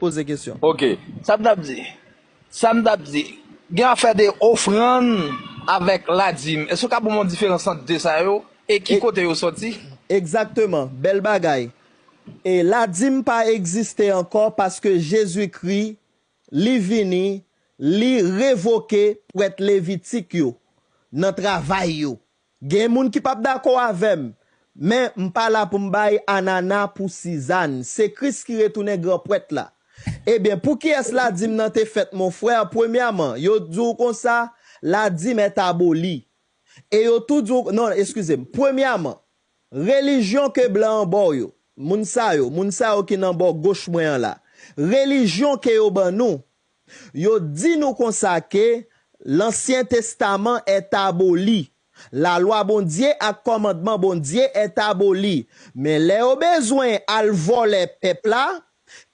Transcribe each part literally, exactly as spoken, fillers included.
Poze kesyon. Ok. Sa m t ap di, sa m t ap di, gen afè de ofrann avèk ladim. Èske w ka ban m yon diferans ant de sa yo? E ki kote yo sòti? Egzakteman, bèl bagay. E ladim pa egziste ankò paske Jezikri, li vini, li revoke prèt levitik yo nan travay yo. Gen moun ki p ap dakò avè m, men m pa la pou m bay anana pou sizàn. Se Kris ki retounen gran prèt la. Ebyen, pou kiyès ladim nan te fèt, mon frè? Premyèman, yo di w konsa, ladim est aboli. E yo tou di w, non, eskize m. Premyèman, relijyon ke blan an ba w yo, moun sa yo, moun sa yo ki nan bò goch mwen an la, relijyon ke yo ban nou, yo di nou konsa ke Lansyen Testaman est aboli. Lalwa Bondye ak kòmandman Bondye est aboli. Men lè yo bezwen al vòlè pèp la,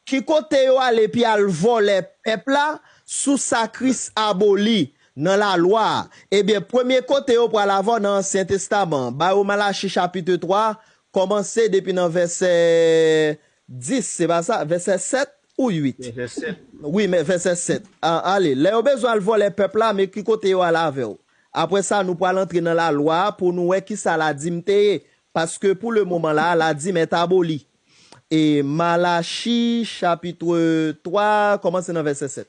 ki kote yo ale epi al vòlè pèp la sou sa Kris aboli nan lalwa a? Ebyen, premye kote yo pral avè w nan Ansyen Testaman an. Ba yo Malachi chapit twa, kòmanse depi nan vèsè dis, se pa sa? Vèsè sèt ou uit? Vèsè sèt. Wi, men vèsè sèt. A, ale, lè yo bezwen al vòlè pèp la, men ki kote yo al avè w? Apre sa, nou pral antre nan lalwa a pou nou wè kisa ladim te ye. Paske pou le moman la, ladim est aboli. E Malachi, chapit twa, kòmanse nan vèsè sèt.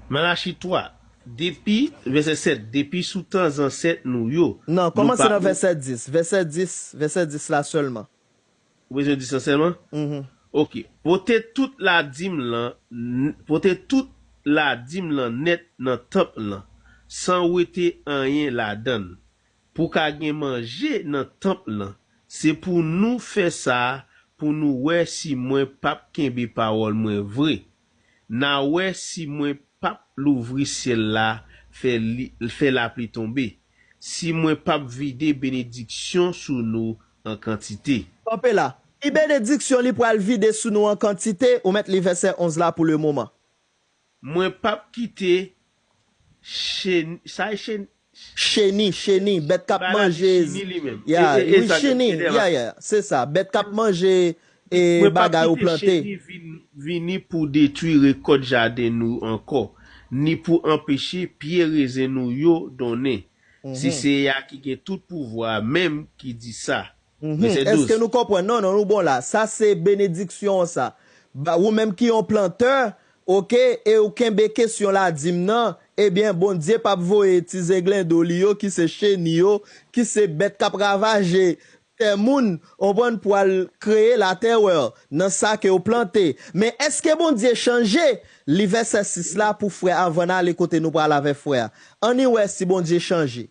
Malachi twa, depi, vèsè sèt, depi sou tan zansèt nou yo. Non, kòmanse nan vèsè dis. Vèsè dis, vèsè dis la sèlman. Ou bezwen di sa sèlman? Mhm. Ok. Pote tout ladim lan, n- pote tout ladim lan nèt nan tanp lan, san wete anyen ladan l. Pou ka gen manje nan tanp lan, se pou nou fè sa pou nou wè si mwen p ap kenbe pawòl mwen vre. N a wè si mwen p ap louvri syèl la, fè, li, fè lapli tonbe, si mwen p ap vide benediksyon sou nou an kantite. Kanpe la. Ki benediksyon li pral vide sou nou an kantite? Ou mèt li vèsè onz la pou le moman. Mwen p ap kite cheni, sa e cheni, Cheni, cheni, bèt k ap Bagay manje. cheni li menm. Ya, E, e, e, wi, sa, cheni, e, e, ya, ya, se sa. Bèt k ap manje e Mwen p ap bagay ou kite plante. Cheni vin, vini pou detwi rekòt jaden nou ankò, ni pou anpeche pye rezen nou yo donnen. Se Seyè a ki gen tout pouvwa a menm ki di sa. Mhm. Èske nou konprann? Non, non, nou bon la. Sa se benediksyon an sa. Ba, ou menm ki yon plantè, oke, e ou kenbe kesyon ladim nan, ebyen, Bondye p ap voye ti zeglendo li yo, ki se cheni yo, ki se bèt k ap ravaje tè moun, konprann, pou al kreye latèrè nan sa ke w plante. Men èske Bondye chanje? Li vèsè sis la pou frè avan n ale kote nou pral avè frè a. Ann wè si Bondye chanje.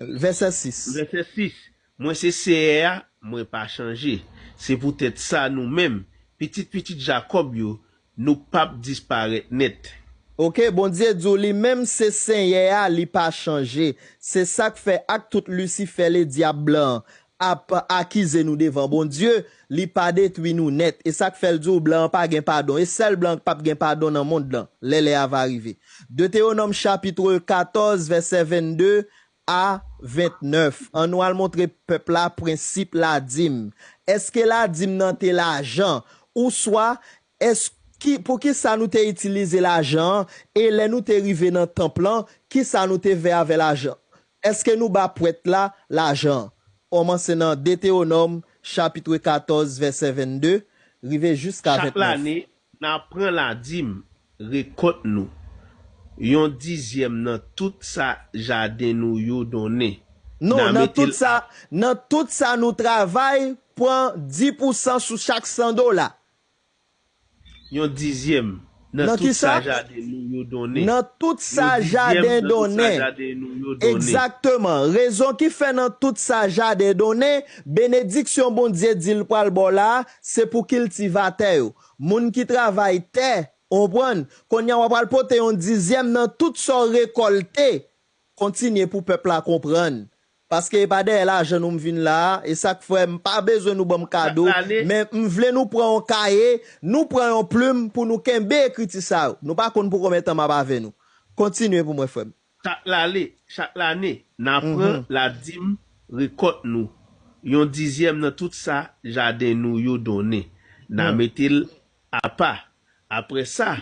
Vèsè sis. Vèsè sis. Mwen se Seyè a, mwen pa chanje. Se poutèt sa nou menm, pitit pitit Jakòb yo, nou p ap disparèt nèt. Oke, Bondye di w li menm se Senyè a, li pa chanje. Se sa k fè ak tout Lisifè, Ledyab blan an, ap akize nou devan Bondye, li pa detwi nou nèt. E sa k fè l di w blan an pa gen padon. E sèl blan k p ap gen padon nan mond lan, lè lè a va rive. Detewonòm chapit katòz, vèsè vennde a ventnèf. Ann nou al montre pèp la prensip ladim. Èske ladim nan te lajan? Oswa, èske, poukisa nou te itilize lajan an? E lè nou te rive nan tanp lan, kisa nou te fè avè lajan? Èske nou ba prèt la lajan an? Kòmanse nan Detewonòm, chapit katòz, vèsè vennde, rive jiska Chak ventnèf. Lane, n a pran ladim rekòt nou, yon dizyèm nan tout sa jaden nou yo donnen. N Non, a nan mete tout l sa, nan tout sa nou travay, pran dis pousan sou chak san dola. Yon dizyèm nan Nan tout ki sa sa? Jaden nou yo donnen. Nan tout sa Yon dizyèm jaden nan tout sa donnen. Jaden nou yo donnen. Egzakteman. Rezon ki fè nan tout sa jaden donnen, benediksyon Bondye di l pral ba w la, se pou kiltivatè yo. Moun ki travay tè, konprann. Kounye a w ap al pote yon dizyèm nan tout sa w rekòlte. Kontinye pou pèp la konprann. Paske e pa dèyè lajan nou m vin la a, e sa k fè m pa bezwen nou ban m kado, Chak lane. Men m vle nou pran yon kaye, nou pran yon plim pou nou kenbe ekriti sa yo. Nou pa konn pou konbyen tan m ap avè nou. Kontinye pou mwen, frè m. Chak lane, chak lane, n a pran Mhm. ladim rekòt nou, yon dizyèm nan tout sa jaden nou yo donnen. N a mete l apa. Apre sa,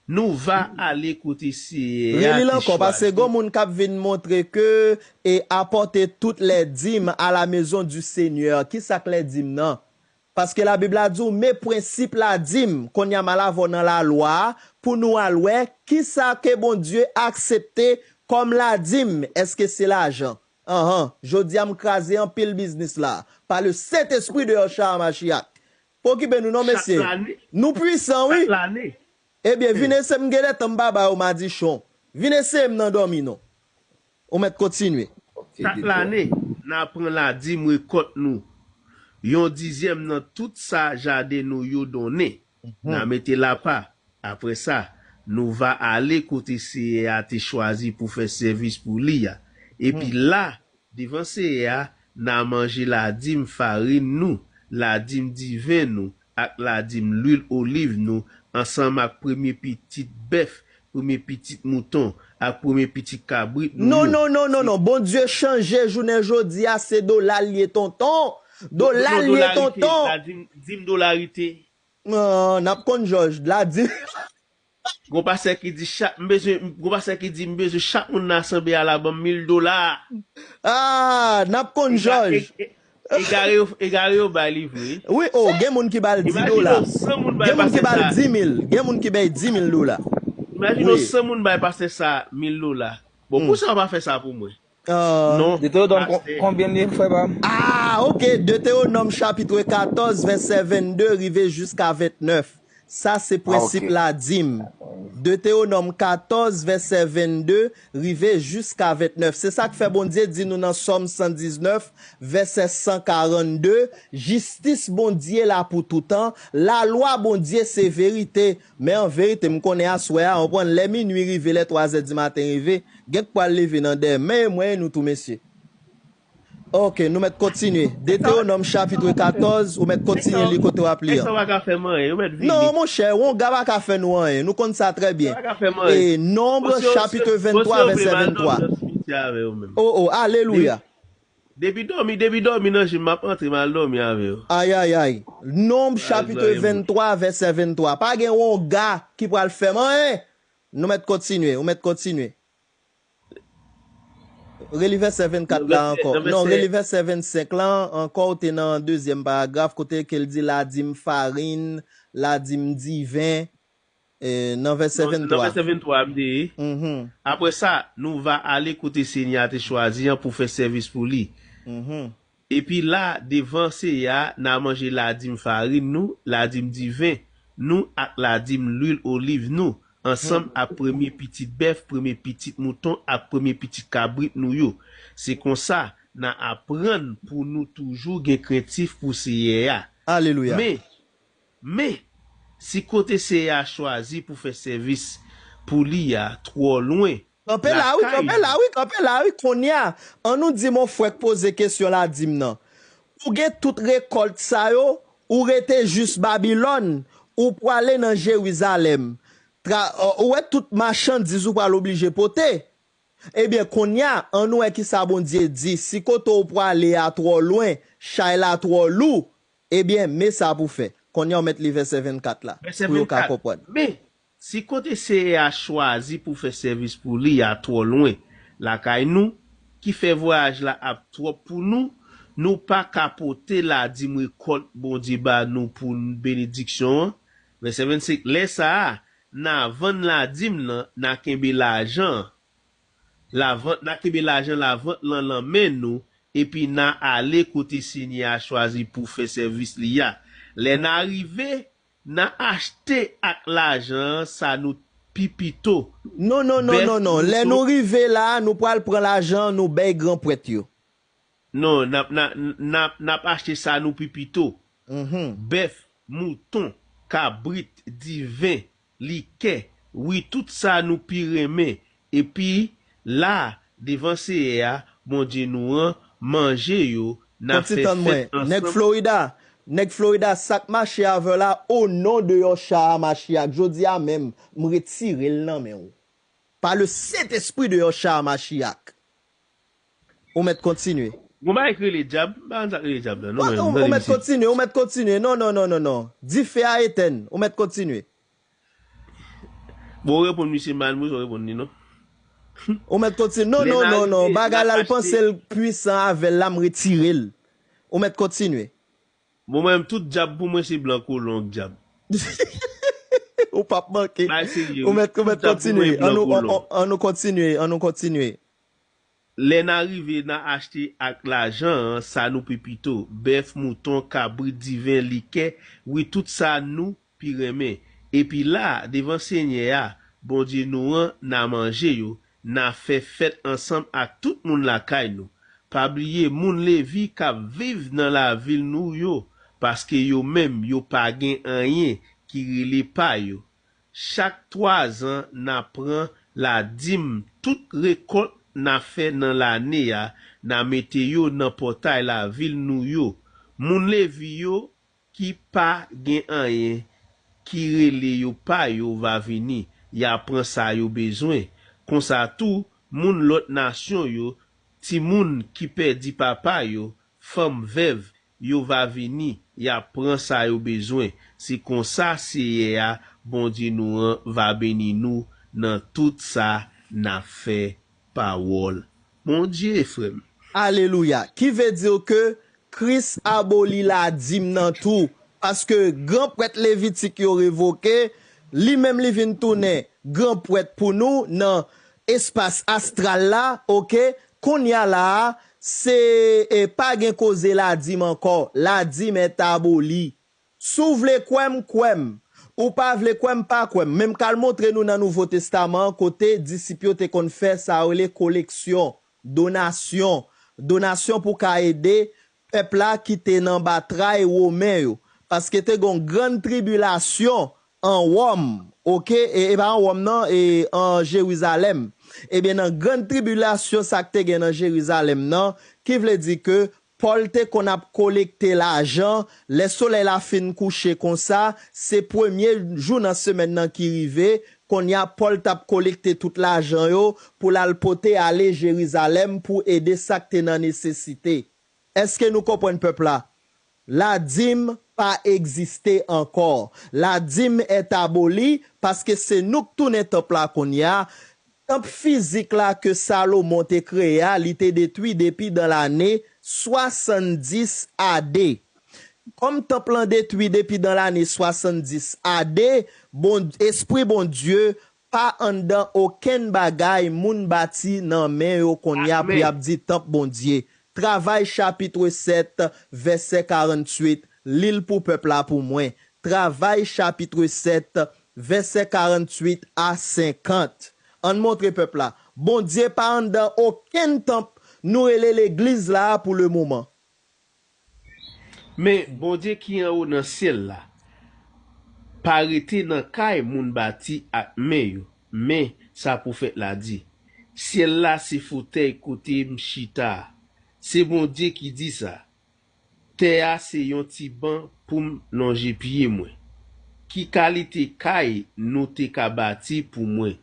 nou va ale kote Seyè a te chwazi. Reli l ankò, paske gon moun k ap vin montre ke e apporter toutes les dîmes à la maison du Seigneur. Ki sa k les dîmes nan? Paske Labib la di w, men prensip ladim, kounye a m al avè w nan lalwa a, pou nou al wè kisa ke Bondye aksepte kòm ladim. Èske se lajan? Anhan, jodi a m kraze anpil biznis la, pa le Sentespri de Yahshua Mashiach. Pa okipe nou non, mesye. Nou pwisan, wi. Ebyen, vin eseye m, gen lè tan m pa ba yo madichon. Vin eseye m nan dòmi non. Ou mèt kontinye. Chak lane, n a pran ladim rekòt nou, yon dizyèm nan tout sa jaden nou yo donnen. N a mete l apa. Apre sa, nou va ale kote Seyè a te chwazi pou fè sèvis pou li a. Epi la, devan Seyè a, n a manje ladim farin nou, ladim diven nou, ak ladim lwil oliv nou, ansanm ak premye pitit bèf, premye pitit mouton, ak premye pitit kabrit nou yo. Non, non, non, non, non. Bondye chanje jounen jodi a, se dola l ye, tonton. Dola l ye, tonton. Ladim, dim dolarite. N ap konn jòj. Ladim. Gon pastè ki di chak, m bezwen, gon pastè ki di m bezwen chak moun nan asanble a la ban m mil dola. Ah, n ap konn jòj. Egare yo, egare yo bay li vre. Wi, o, gen moun ki ba l di dola. Gen moun ki ba l di mil. Gen moun ki bay di mil dola. Imajine w san moun bay pastè sa mil dola. Bon, poukisa w pa fè sa pou mwen? Non, Deutéronome konbyen li ye, frè pa m? Ah, ok. Deutéronome chapitre quatorze, verset vingt-deux, rive jiska ventnèf. Sa se prensip ladim. Deutéronome quatorze, verset vingt-deux, rive jiska ventnèf. Se sa k fè Bondye di nou nan Sòm san diznèf, vèsè san karannde, jistis Bondye la pou toutan, lalwa Bondye se verite. Men an verite, m konnen aswè a, w konprann, lè minui rive, lè twa zè di maten rive, gen k pral leve nan dèmen mwen e nou tou, mesye. Ok, nou mèt kontinye. Deutéronome chapitre quatorze, ou mèt kontinye li kote w ap li an. Nèg sa pa ka fè m anyen, yo mèt vini. Non, monchè, wonga pa ka fè nou anyen. Nou konn sa trè byen. Sa pa ka fè m anyen. E Nonb chapitre venntwa, vèsè venntwa. Oh, oh, alelouya. Depi dòmi, depi dòmi nan je m, m ap antre, m al dòmi avè yo. Ay, ay, ay. Nonb chapitre venntwa, vèsè venntwa. Pa gen wonga ki pral fè m anyen. Nou mèt kontinye, ou mèt kontinye. Reli vèsè vennkat la ankò. Non, reli vèsè vennsenk la ankò, ou te nan dezyèm paragraf, kote ke l di ladim farin, ladim diven, e, nan vèsè venntwa. Nan vèsè venntwa a m te ye. Apre sa, nou va ale kote Senyè a te chwazi an pou fè sèvis pou li. Epi la, devan Senyè a, n a manje ladim farin nou, ladim diven nou ak ladim lwil oliv nou, ansanm ak premye pitit bèf, premye pitit mouton ak premye pitit kabrit nou yo. Se konsa, n a aprann pou nou toujou gen krentif pou Senyè a. Alelouya. Men, men, si kote Senyè a chwazi pou fè sèvis pou li a twò lwen, Kanpe la wi, kanpe la wi, kanpe la wi, kounye a. An nou di m yon frè k poze kesyon ladim nan. Ou gen tout rekòlt sa yo, ou rete jis Babilòn, ou prale nan Jerizalèm. Tra, ou wè tout machandiz ou pral oblije pote. Ebyen, kounye a, an nou wè kisa Bondye di. Si kote ou prale a twò lwen, chay la twò lou, ebyen, men sa pou fè. Kounye a, ou mèt li vèsè vennkat la, pou yo ka konprann. Men, si kote Senyè a chwazi pou fè sèvis pou li a twò lwen lakay nou, ki fè vwayaj la ap twòp pou nou, nou pa ka pote ladim rekòlt Bondye ba nou pou n benediksyon an. Vèsè vennsenk, lè sa a, n a vann ladim nan, n a kenbe lajan an. Lavant, n a kenbe lajan lavant lan nan men nou, epi n a ale kote Senyè a chwazi pou fè sèvis li a. Lè n a rive, n a achte ak lajan an sa nou pi pito. Non, non, non, non, non. Lè nou rive la, nou pral pran lajan an, nou bay gran prèt yo. Non, n ap, n a, n ap, n ap achte sa nou pi pito. Bèf, mouton, kabrit, diven, likè, wi, tout sa nou pi renmen. Epi la, devan Seyè a, Bondye nou an, manje yo, n a fè fèt ansanm. Nèg Florida, nèg Florida, sa k mache avè w la, o non de Yahshua Mashiach, jodi a menm, m retire l nan men w. Pa le Sentespri de Yahshua Mashiach. Ou mèt kontinye. Gon bagay ki rele dyab, m pa konn sa k rele dyab la. Non, Ou mèt kontinye, ou mèt kontinye. Non, non, non, non, non. Dife a etèn, ou mèt kontinye. Bon, ou reponn misye mal, mwen, ou reponn li, non? Ou mèt kontinye. Non, non, non, non. Bagay la, l panse l pwisan avè l la, m retire l. Ou mèt kontinye. Bon, mwen menm, tout dyab pou mwen se blan kolon k dyab. Ou p ap manke. Ou mèt, ou mèt kontinye. An nou kontinye, an nou kontinye. Lè n a rive, n a achte ak lajan an sa nou pi pito, bèf, mouton, kabrit, diven, likè, wi, tout sa nou pi renmen. Epi la, devan Senyè a, Bondye nou an, n a manje yo, n a fè fèt ansanm ak tout moun lakay nou. Pa bliye moun Levi k ap viv nan lavil nou yo, paske yo menm yo pa gen anyen ki rele pa yo. Chak twazan n a pran ladim tout rekòt n a fè nan lane a, n a mete yo nan pòtay lavil nou yo. Moun Levi yo ki pa gen anyen ki rele yo pa yo va vini, y a pran sa yo bezwen. Konsa tou, moun lòt nasyon yo, timoun ki pèdi papa yo, fanm vèv, yo va vini, y a pran sa yo bezwen. Se konsa Seyè a, Bondye nou an, va beni nou nan tout sa n ap fè. Pawòl Bondye, frè m. Alelouya. Ki vle di ke Kris aboli ladim nan tou. Paske gran prèt Levitik yo revoke, li menm li vin tounen gran prèt pou nou nan espas astral la, oke? Kounye a la a, se e, pa gen koze ladim ankò. Ladim est aboli. Si w vle kwè m, kwè m. Ou pa vle kwè m, pa kwè m. Men m ka al montre nou nan Nouvo Testaman an kote disip yo te konn fè sa yo rele koleksyon, donasyon. Donasyon pou ka ede pèp la ki te nan batray Women yo. Paske te gen yon grann tribilasyon an Wòm, oke? E, e pa an Wòm non, e an Jerizalèm. Ebyen, nan grann tribilasyon sa k te gen nan Jerizalèm nan, ki vle di ke Pòl te konn ap kolekte lajan, lè solèy la fin kouche konsa, se premye jou nan semèn nan ki rive, kounye a Pòl t ap kolekte tout lajan yo pou l al pote ale Jerizalèm pou ede sa k te nan nesesite. Èske nou konprann pèp la? Ladim pa egziste ankò. Ladim est aboli paske se nou k tounen tanp la kounye a. Tanp fizik la ke Salomon te kreye a, li te detwi depi dan lane swasanndis A D. Kòm tanp lan detwi depi dan lane swasanndis A D, bon, espri Bondye pa anndan okenn bagay moun bati nan men yo kounye a pou y ap di tanp Bondye. Travay chapit sèt, vèsè karanntuit, li l pou pèp la pou mwen. Travay chapit sèt, vèsè karanntuit a senkant. Ann montre pèp la. Bondye pa anndan okenn tanp nou rele legliz la a pou lemoman. Men Bondye ki anwo nan syèl la pa rete nan kay moun bati ak men yo. Men sa pwofèt la di, syèl la se fotèy kote m chita a. Se Bondye ki di sa. Tè a se yon ti ban pou m lonje pye mwen. Ki kalite kay nou te ka bati pou mwen?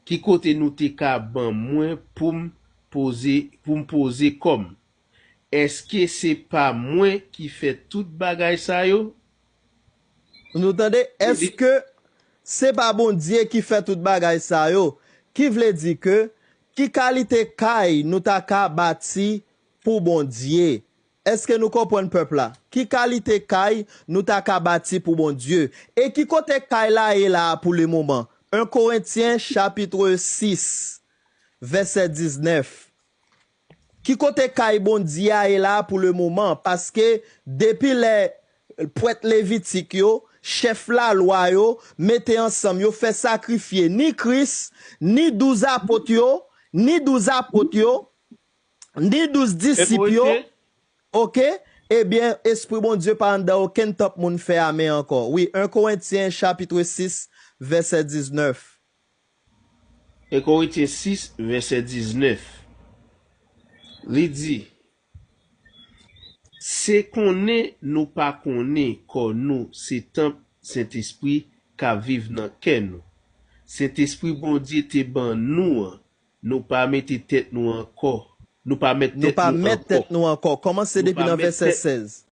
Ki kote nou te ka ban mwen pou m poze, pou m poze kò m? Èske se pa mwen ki fè tout bagay sa yo? Nou tande, èske se pa Bondye ki fè tout bagay sa yo? Ki vle di ke, ki kalite kay nou ta ka bati pou Bondye? Èske nou konprann pèp la? Ki kalite kay nou ta ka bati pou Bondye? E ki kote kay la ye la a pou lemoman? En Korentyen chapit sis, vèsè diznèf. Ki kote kay Bondye a ye la pou lemoman? Paske depi lè prèt levitik yo, chèf lalwa yo, mete ansanm, yo fè sakrifye ni Kris, ni douz apot yo, ni douz apot yo, ni douz disip yo. Oke? Ebyen, Espri Bondye pa anndan okenn tanp moun fè a men ankò. Wi, en Korentyen chapit sis, vèsè diznèf. En Korentyen sis, vèsè diznèf. Li di, se konnen nou pa konnen kò nou se tanp Sentespri k ap viv nan kè nou. Sentespri Bondye te ban nou an, nou pa mete tèt nou ankò Nou pa mèt tèt nou ankò. Nou pa mèt tèt nou ankò. Kòmanse depi nan vèsè sèz.